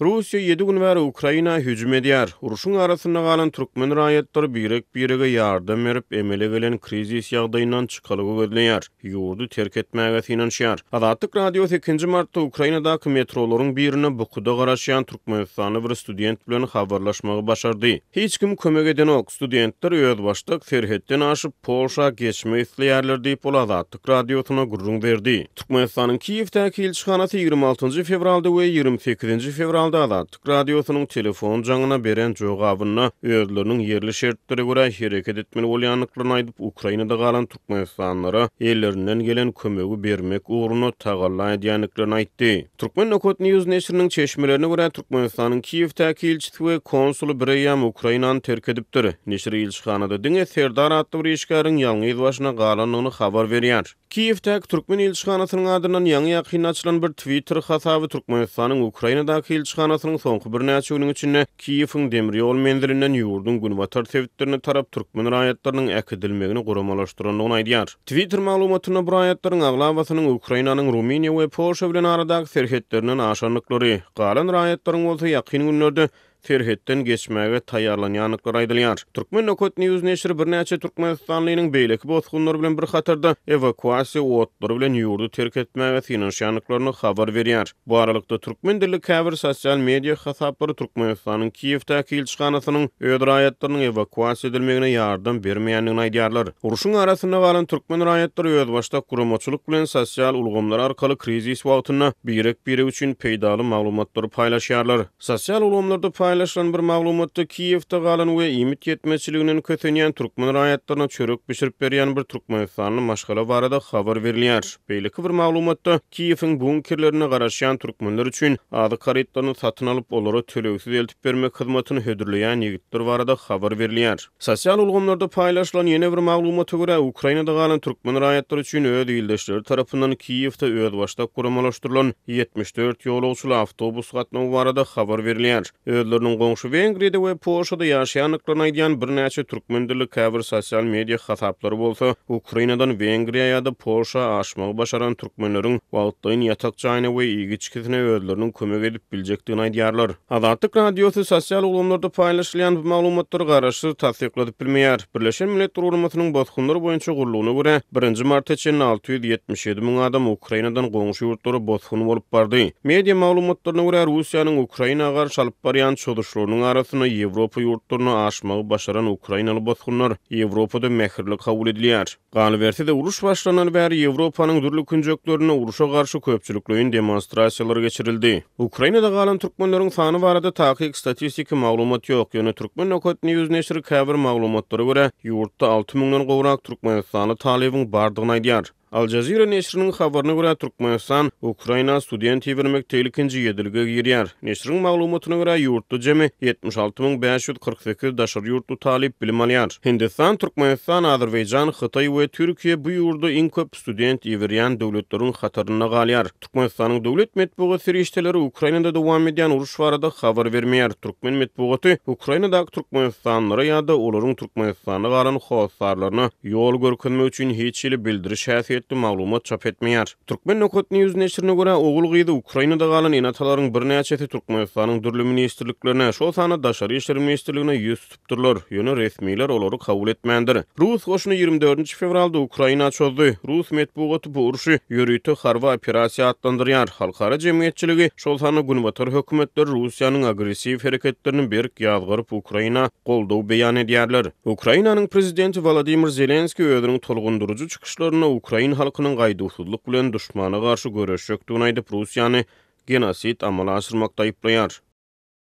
Russiýa ýedi gün bäri Ukraina hüjüm edýär. Urşuň arasynda galan türkmen raýatlary birek-birege ýardam berip, emele gelen krizis ýagdaýyndan çykalga gözleýär, ýurdy terk etmäge synanyşýar. Azatlyk Radiosy ikinji martda Ukrainadaky metrolaryň birinde bukuda garaşýan türkmenistanly bir student bilen habarlaşmagy başardy. Hiç kim kömek edenok, studentler özbaşdak serhetden aşyp, Polşa geçmek isleýärler diýip, ol Azatlyk Radiosyna gürrüň berdi. Türkmenistanyň Kiýewdäki ilçihanasy 26 fewralda we 28 fewralda Azatlyk Radiosynyň telefon jaňyna beren jogabynda özleriniň ýerli şertlere görä hereket etmeli bolýandyklaryny aýdyp, Ukrainada galan türkmenistanlylara ellerinden gelen kömegi bermek ugrunda tagalla edýändiklerini aýtdy. Turkmen. News neşiriniň çeşmelerine görä, Türkmenistanyň Kiýewdäki ilçisi we konsuly bireýýäm Ukrainany terk edipdir. Neşir ilçihanada diňe Serdar atly bir işgäriň ýalňyz başyna galandygyny habar berýär. Kiýewdäki türkmen ilçihanasynyň adyndan ýaňy-ýakynda açylan bir Twitter hasaby Türkmenistanyň Ukrainadaky ilçihanasynyň soňky birnäçe günüň içinde Kiýewiň demir ýol menzilinden ýurduň günbatar sebitlerine tarap türkmen raýatlarynyň äkidilmegini guramalaşdyrandygyny aýdýar. Twitter maglumatynda bu raýatlaryň aglabasynyň Ukrainanyň Rumyniýa we Polşa bilen aradaky serhetlerinden aşandyklary, galan raýatlaryň bolsa ýakyn günlerde serhetden geçmäge taýýarlanýandyklary aýdylýar. Turkmen. News neşiri birnäçe türkmenistanlynyň beýleki bosgunlar bilen bir hatarda ewakuasiýa otlary bilen ýurdy terk etmäge synanyşýandyklaryny habar berýär. Bu aralykda, türkmen dilli käbir sosial media hasaplary Türkmenistanyň Kiýewdäki ilçihanasynyň öz raýatlarynyň ewakuasiýa edilmegine ýardam bermeýändigini aýdýarlar. Urşuň arasynda galan türkmen raýatlary özbaşdak guramaçylyk bilen sosial ulgamlar arkaly krizis wagtynda birek-birek üçin peýdaly maglumatlary paýlaşýarlar. Sosial ulgamlarda paýlaşylan bir maglumatda Kiýewde galan we iýmit ýetmezçiliginden kösenýän türkmen raýatlaryna çörek bişirip berýän bir türkmenistanly maşgala barada habar berilýär. Beýleki bir maglumatda Kiýewiň bunkerlerinde garaşýan türkmenler üçin azyk harytlaryny satyn alyp, olara tölegsiz eltip bermek hyzmatyny hödürleýän ýigitler barada habar berilýär. Sosial ulgamlarda paýlaşylan ýene bir maglumata görä, Ukrainada galan türkmen raýatlary üçin öz ildeşleri tarapyndan Kiýewde özbaşdak guramalaşdyrylan 74 ýolagçyly awtobus gatnawy barada habar berilýär. Özleriniň goňşy Wengriýada we Polşada ýaşaýandyklaryny aýdýan birnäçe türkmen dilli käbir sosial media hasaplary bolsa, Ukrainadan Wengriýa ýa-da Polşa aşmagy başaran türkmenleriň wagtlaýyn ýatak jaýyna we iýgi-içgisine özleriniň kömek edip biljekdigini aýdýarlar. Azatlyk Radiosy sosial ulgamlarda paýlaşylýan bu maglumatlary garaşsyz tassykladyp bilmeýär. Birleşen Milletler Guramasynyň Bosgunlar boýunça gullugyna görä, birinji marta çenli 677 müň adam Ukrainadan goňşy ýurtlara bosgun bolup bardy. Media maglumatlaryna görä, Russiýanyň Ukraina garşy alyp barýan çozuşlarynyň arasynda Ýewropa ýurtlaryna aşmagy başaran ukrainaly bosgunlar Ýewropada mähirli kabul edilýär. Galyberse-de, uruş başlanaly bäri Ýewropanyň dürli künjeklerinde urşa garşy köpçülikleýin demonstrasiýalar geçirildi. Ukrainada galan türkmenleriň sany barada takyk statistiki maglumat ýok, ýöne Turkmen. News neşiri käbir maglumatlara görä, ýurtda alty müňden gowrak türkmenistanly talybyň bardygyny aýdýar. Al Jazeera neşiriniň habaryna görä, Türkmenistan Ukraina student ibermekde ilkinji ýedilige girýär. Neşiriň maglumatyna görä, ýurtda jemi 76 548 daşary ýurtly talyp bilim alýar. Hindistan, Türkmenistan, Azerbaýjan, Hytaý we Türkiýe bu ýurda iň köp student iberýän döwletleriň hatarynda galýar. Türkmenistanyň döwlet metbugat serişdeleri Ukrainada dowam edýän uruş barada habar bermeýär. Türkmen metbugaty Ukrainadaky türkmenistanlylara ýa-da olaryň Türkmenistanda galan hossarlaryna ýol görkezmek üçin hiç hili bildiriş häsiýetli maglumat çap etmeýär. Turkmen. News neşirine görä, ogul-gyzy Ukrainada galan ene-atalaryň birnäçesi Türkmenistanyň dürli ministrliklerine, şol sanda Daşary işler ministrligine ýüz tutupdyrlar, ýöne resmiler olary kabul etmändir. Rus goşuny 24 fewralda Ukraina çozdy. Rus metbugaty bu urşy ýörite harby operasiýa atlandyrýar. Halkara jemgyýetçiligi, şol sanda günbatar hökümetleri Russiýanyň agressiw hereketlerini berk ýazgaryp, Ukraina goldaw beýan edýärler. Ukrainanyň prezidenti Wolodymyr Zelenskiý özüniň tolgundyryjy çykyşlarynda ukrain halkynyň gaýduwsyzlyk bilen duşmana garşy göreşjekdigini aýdyp, Russiýany genosid amala aşyrmakda aýyplaýar.